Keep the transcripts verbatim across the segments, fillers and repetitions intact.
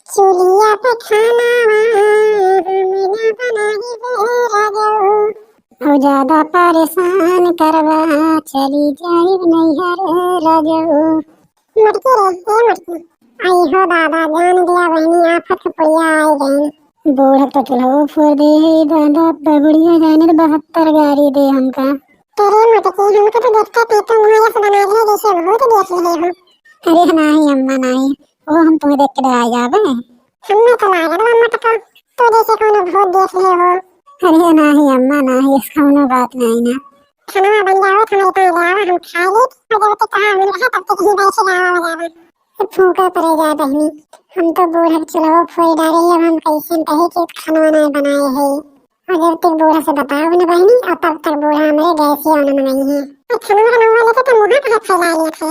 चूल्हिया पे खाना हम ना बनाई बे राजाऊ। और ज्यादा परेशान करबा, चली जाइब नैहर राजाऊ। मटकी रे, ए मटकी। आई हो दादा, जान दिया बहिनी, आफत के पुड़िया आई गई। बूढ़ तो चूल्हो फोड़ दे है दादा, बबुड़िया जाने तो बहत्तर गारी दे हमका। अरे मटकी, हमको तो देखता पीता मुँह से बना लिया जैसे भूत देख लिए हो। अरे नाही अम्मा नाही, वो हम तुम्हें देख के डरा जाबे। हमें तो लागल बा मटका, तो जैसे कोनो भूत देख ले हो। अरे नाही अम्मा नाही, ऐसा कोनो बात नाही ना। खाना बन जाओ, खाना इतना ले आओ, हम खा ले। और जब तक कहा हम रहे, तब तक ही बैठे रहो, हो जावे। तो फूका पड़े जा बहनी, हम तो बूढ़ा चूल्हो फोड़ डाले, अब हम कैसे कहे कि खाना ना बनाए है। और जब तक बूढ़ा से बताओ ना बहनी, और तब तक बूढ़ा हमरे गैस ही आने में नहीं है। और खाना बनाने वाले के तो मुँह पर फैला लिया था।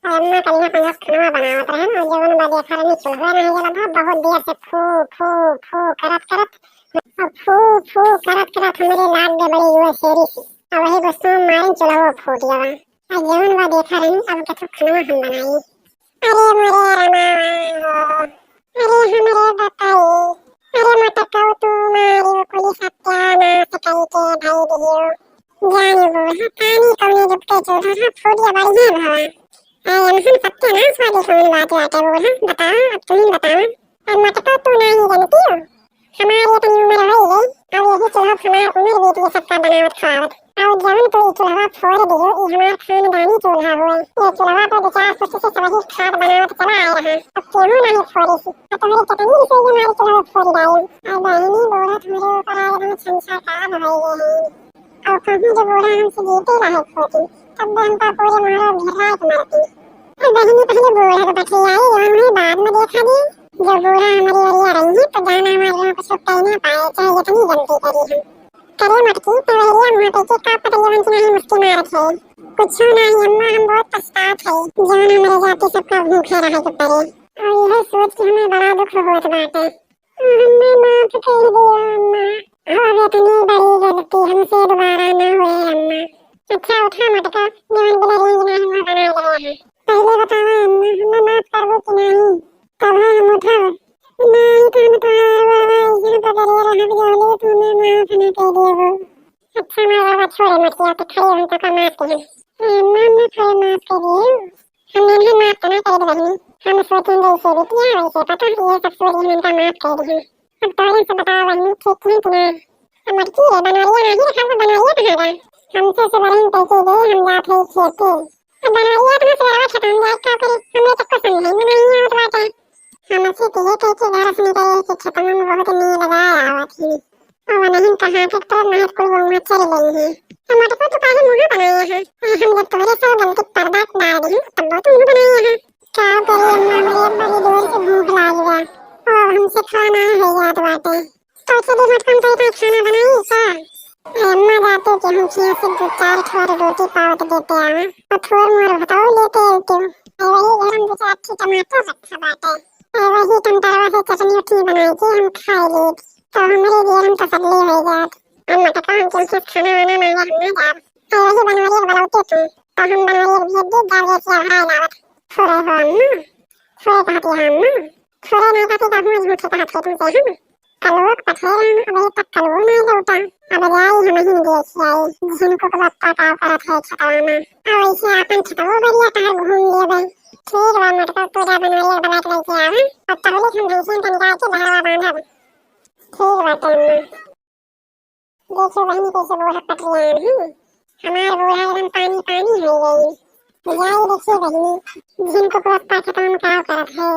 और अम्मा कलिया पंगस खाना बनावत रहे ना, जवन बा देखा रहनी चूल्हा नहीं जला था, बहुत देर से फू, फू, फू करत करत, अब फू, फू करत करत हमरे लाग गए बड़ी युवा शेरी से। अब वही गुस्सा में मारे चूल्हा फूट गया। आ जवन बा देखा रहनी, अब कथो खाना हम बनाई। अरे मोरे रमावा हो, अरे हमरे बताई, अरे मटकऊ तू मारी कुली सत्यानाश कई के धई दियो। जाने बूढ़ा, पानी कौने जब के चूल्हा फूट गया बढ़िया भवा। ए, एमहन सत्यानाश वाली कौन बात बाटे बूढ़ा? बताओ, अब तुम बताओ। अब मटको तू नाही जानती हो? हमार ये तनी उम्र हो गई, अब यही चूल्हा हमार उम्र बीत गई सबका बनावत खावत। और जौन तू ई चूल्हा फोड़ दियो, ई हमार खानदानी चूल्हा हुए। ये चूल्हा पे दो चार पुस्ती से सबही खात बनावत चला आए रहा। अब केहू नाही फोड़ी सी। अब तुम्हारी चटनी से ये हमारी चूल्हा फोड़ डाली। अब बहनी बूढ़ा तुम्हारे ऊपर आए रहा, छंछा का भई गए हैं। और कहूँ जो बूढ़ा हमसे जीते रहे खोटी, तब भी हमका पूरे मारो घेरा के मरती। और बहिनी पहले बूढ़ा के बठियाई, और उन्हें बाद में देखा दी। जो बूढ़ा हमारी ओरिया रही है, तो जाना हमारे यहाँ कुछ कहना पाए, चाहे जितनी गलती करी हम। करे मटकी, तो वहरिया मुँह पे के का पता ये उनकी नहीं मुस्की मार थे। कुछ नहीं अम्मा, हम बहुत पछतात है, जौन हमारे जाति सबका भूखे रहे के पड़े। और यह सोच के हमें बड़ा दुख होत बाटे। हमें माफ कर दियो अम्मा, अब इतनी बड़ी गलती हमसे दोबारा न होए अम्मा। अच्छा उठा मटका, जवन बिना रेंज ना हुआ बना लिया है। पहले बताओ अम्मा, हमें माफ करबो कि नहीं? तब है हम उठब। नहीं तो हम तुम्हारे बाबा ऐसे पकड़े रहब, जौले तुम्हें माफ न कर देबो। अच्छा माँ बाबा छोड़े मटकिया, तो खड़े हम तो का माफ कर। अम्मा, हमें थोड़े माफ कर दियो। हम इन्हें माफ तो ना करे बहिनी, हम सोचेंगे इसे बिटिया, वैसे पता ये सब सोच हम इनका माफ कर दी। अब तोरे से बताओ बहिनी, ठीक है कि ना? अब मटकी रे, बनवरिया नहीं रखा, तो बनवरिया कहाँ गया? हमसे से बरन पैसे दे, हम जात है खेते। अब बनवरिया अपना से बरवा खेतन जाए, का करे? हमरे तक को समझे में नहीं आवत बाटे। हम ऐसे कहे कहे के घर से निकले के खेतन में बहुत नींद लगा आवत ही। अब नहीं कहाँ के तो महक कुल वो चल गई है। हम मटको तो काहे मुँह बनाए हैं? हम जब तोरे से गलती पर्दा डाल दी, तब बहुत मुँह बनाए हैं। का करी अम्मा, हमरे बड़ी जोर से भूख लाग बा। और हमसे खाना है याद बाटे। तो चली मटकन कहीं पे खाना बनाई का? ए अम्मा, जाते कि हम खिया से दो चार ठोर रोटी पावत देते आवा। और थोर मोर भताओ लेते आते। ए वही घर में दो चार ठो टमाटर रखा बाटे। ए वही टमाटरवा से चटनी उटनी बनाई के हम खाए लेत। तो हमरे घर में तसल्ली हो जात। अम्मा तो कहन कि हमसे खाना वाना मांगे हम ना जाब। ए वही बनवरिया के बुलाते तू। तो हम बनवरिया के भेज दे, जाओ लेके आओ, हाय लावत। थोड़े हो अम्मा। थोड़े कहती है अम्मा। थोड़े नहीं कहती तो हम झूठे कहत है तुमसे हम। कलुआ के पठेला, अबे तक कलुआ नहीं लौटा। अब जाई हम ही देख आई, झिनको के बप्पा का करत है खेतवा में। अब ऐसे आपन खेतवा बढ़िया तहर घूम लेबे। ठीक बा, मटका पूजा बनवरिया के बुला के लेके आवा। अब तबले हम भैंसियन तन गाय के बहरवा बांधब। ठीक बा, तन देखियो बहनी कैसे बूढ़ा पटरियान है। हमार बूढ़ा एकदम पानी पानी हो गई। जाई देखियो बहनी, झिनको के बप्पा खेतवा में का करत है।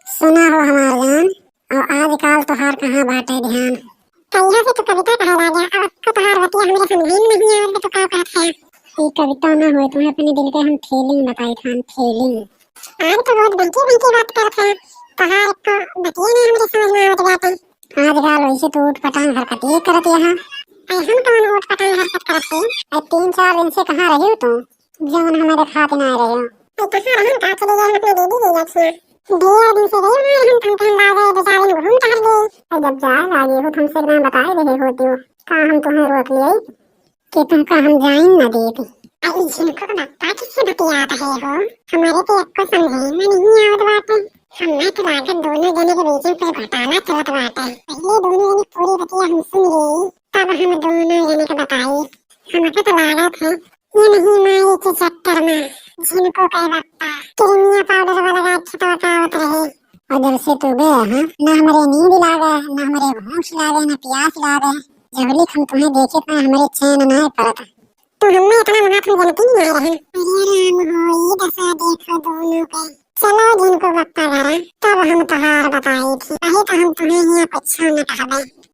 सुना हो हमार जान, और आजकल तोहार कहाँ बाटे ध्यान? कहिया से तू कविता कहे लागा, अब तो तोहार बतिया हमरे समझे में नहीं आवत कि तू का कहत है। ई कविता ना होए, तुम्हें अपने दिल के हम feeling बताई था, हम feeling। आज तो बहुत बहकी बहकी बात करत है, तोहार तो बतिया ना हमरे समझ में आवत बाटे। आजकल वैसे तो ऊट पटांग हरकत ये करत यहाँ। ऐ हम कौन ऊट पटांग हरकत करत है? ऐ तीन चार दिन से कहाँ रहे हो तुम? जौन हमें देखात ना रहे हो। ए, कहाँ रहन का चले गए अपने दीदी जी लगे? ढेर दिन से गए ना रहन, हम कहीं लागे दो चार दिन घूम टहल गए। ए, जब जाए लागे हो तुमसे एक बार बताए रहे होते हो, का हम तुम्हें रोक लिए कि तुमका हम जाइन ना देते? अरे झिनको के बप्पा किससे बतियात है हो? हमरे तो एक्को समझे में नहीं आवत बाटे। हमें तो लागत दोनों जने के बीच में कोई घोटाला चलत बाटे। पहले दोनों जने पूरी बतिया हम सुन लेई, तब हम दोनों जने के बताई। हमके तो लागत है ये नहीं माई के चक्कर में झिनको के बप्पा किरमिया पाउडर वाला खेतवा पावत रहे। और जब से तू गए हैं, ना हमरे नींद लागे, ना हमरे भूख लागे, ना प्यास लागे। जब लिख हम तुम्हें देखे, तो हमरे चैन ना परत। तू हमें इतना माफ में गलती नहीं रहे। अरे राम हो, ये दशा देखो दोनों के। चलो जिनको बप्पा घरा, तब हम तोहार बताई थी। अहे तो हम तुम्हें यहाँ कुछ न कहबे।